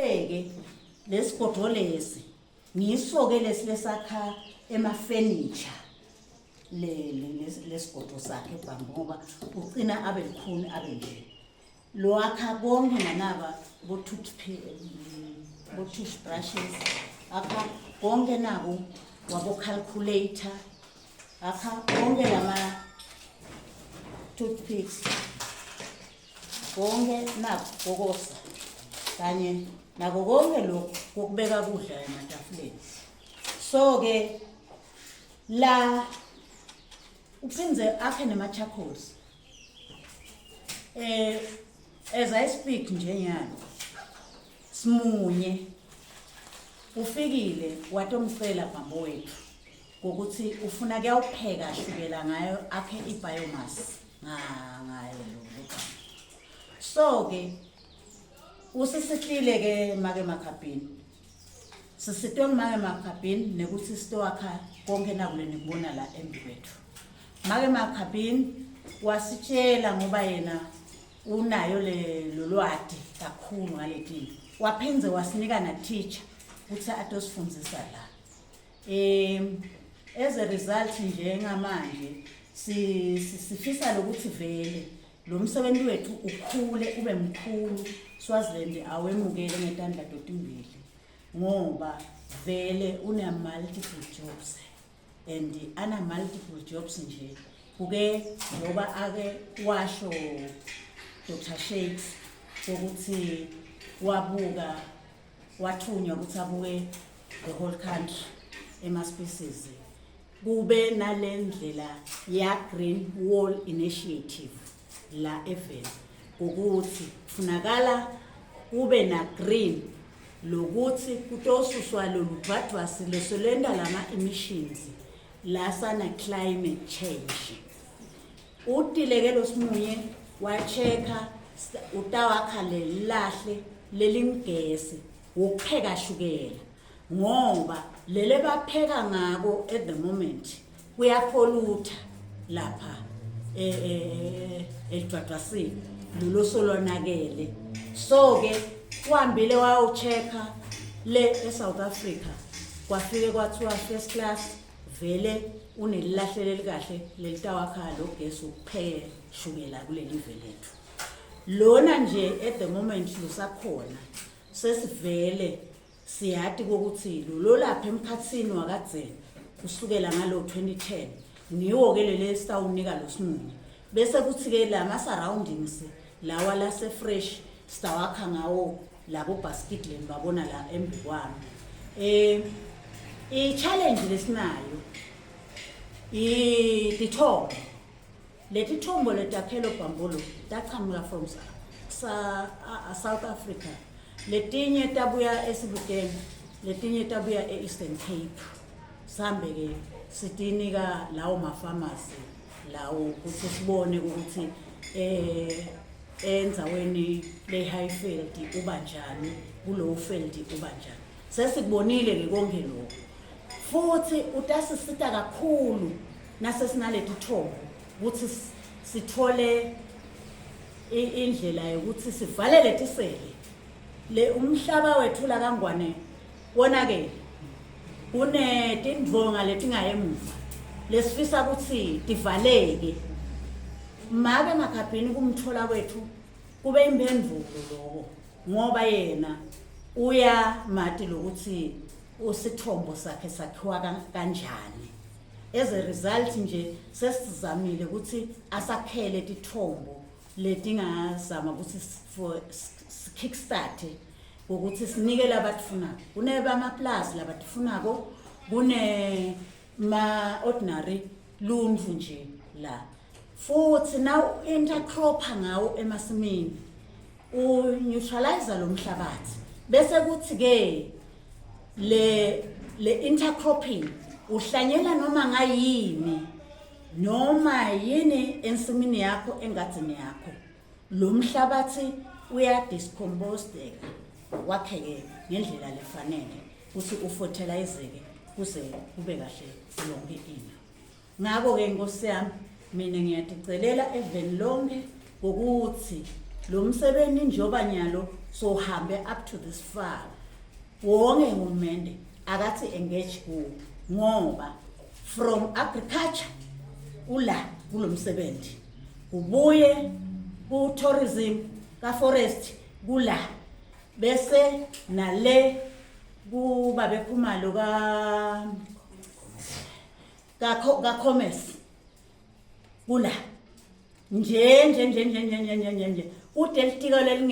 Ke lesigodo lesi ngiso-ke lesi lesakha ema-furniture le lesigodo sakhe bhambo ngoba ucina abe likhuni abe nje lwakha konke nanaba bo-toothbrushes akha konke nako wabo-calculator akha konke lama toothpicks konke nakho kokosa kanye nako konke lokhu kokubeka kudla ematafuleni. So-ke la uphindze akhe nema-charcoals. As I speak nje nyalo simunye ufikile watomcela bhambo wethu ngokuthi ufuna kuyawupheka shukela ngayo akhe i-biomass ngayo lo. So ke usisihlile ke make makhabhini, sisitwe ngumake makhabhini nekuthi sitowakha konke nakule nikubona la embi kwethu. Make makhabhini wasitshela ngoba yena unayo le lolwati kakhulu ngaletinto, waphindze wasinika na teacher ukuthi atosifundzisa la. As a result njengamanje sifisa lokuthi vele lo msebenzi wethu ukhule ube mkhulu, Swaziland awemukele ngetandla totimbili ngoba vele una multiple jobs and ana multiple jobs nje kuke ngoba ake washo Dr Shakes ukuthi wabuka wathunywa ukuthi abuke the whole country ema species kube nalendlela ya Green Wall Initiative la eveni ukuthi kufunakala kube na green lokuthi kutosuswa lolu dwadwasi lesolenda lama emissions la sana climate change. Utileke losimunye wa-check-a utawakha lelilahle lelingigesi wokupheka shukela ngoba lele bapheka ngako at the moment kuyapollute lapha elidwadwasini lolo solonakele. So ke uhambile wayocheck-a le eSouth Africa, kwafike kwathiwa first class vele unelilahle lelikahle lelitawakha lo gesi ukupheka shukela kuleli ve lethu. Lona nje at the moment lusakhona, sesivele siyati ukuthi lolo lapha emkhathini wakadzeni kusukela ngalo 2010 ngiwo ke lele sitawunika lo simunye, bese kuthi ke lama surroundings lawa lase fresh sitawakha ngawo labo basket leni babona la embi kwami. I challenge lesinayo i tithombo letithombo letakhelo bhambulo tachamuka from sa South Africa, letinye tabuya esibuteni, letinye tabuya e-Eastern Cape. Sihambe ke sitinika lawo ma-farmers lawo ukuthi sibone ukuthi endzaweni le Highveld uba njani, ku Lowveld uba njani. Sesikubonile ke konke lokho, futhi utasisita kakhulu nasesinaleti thombo ukuthi sithole indlela yokuthi sivalele tisele le umhlaba wethu la kaNgwane wonakele, kunetindvonga letingayemuva lesifisa ukuthi tivaleke. Make makhabhini kumthola kwethu kube imphendvulo lokho ngoba yena uyamati lokuthi usithombo sakhe sakhiwa kanjani. As a result nje sesizamile ukuthi asakhele tithombo letingazama ukuthi for kickstart ukuthi sinike labakufunako. Kunebamaplazi labatifunako, kune ma ordinary luntfu nje la, futhi now intercropper ngawo emasimini u-neutralize lo mhlabathi, bese kuthi ke le intercropping uhlanyela noma ngayini noma yini ensimini yakho, engadzini yakho, lo mhlabathi uyadiscomposeka wakheke ngendlela lefanele ukuthi ufertilizeke kuze kube kahle yonke into. Ngakho-ke nkosi yami, mina ngiyaticelela eveni lonke ngokuthi Lo msebenzi njengoba nyalo sohambe up to this far, wonke uhulumende akathi engage kuwo, ngoba from agriculture ula kulomsebenzi, kubuye ku tourism, ka forest kula, bese nale kuba bekhumalo ka commerce kula, nje nje nje nje nje nje nje nje nje ude litiko.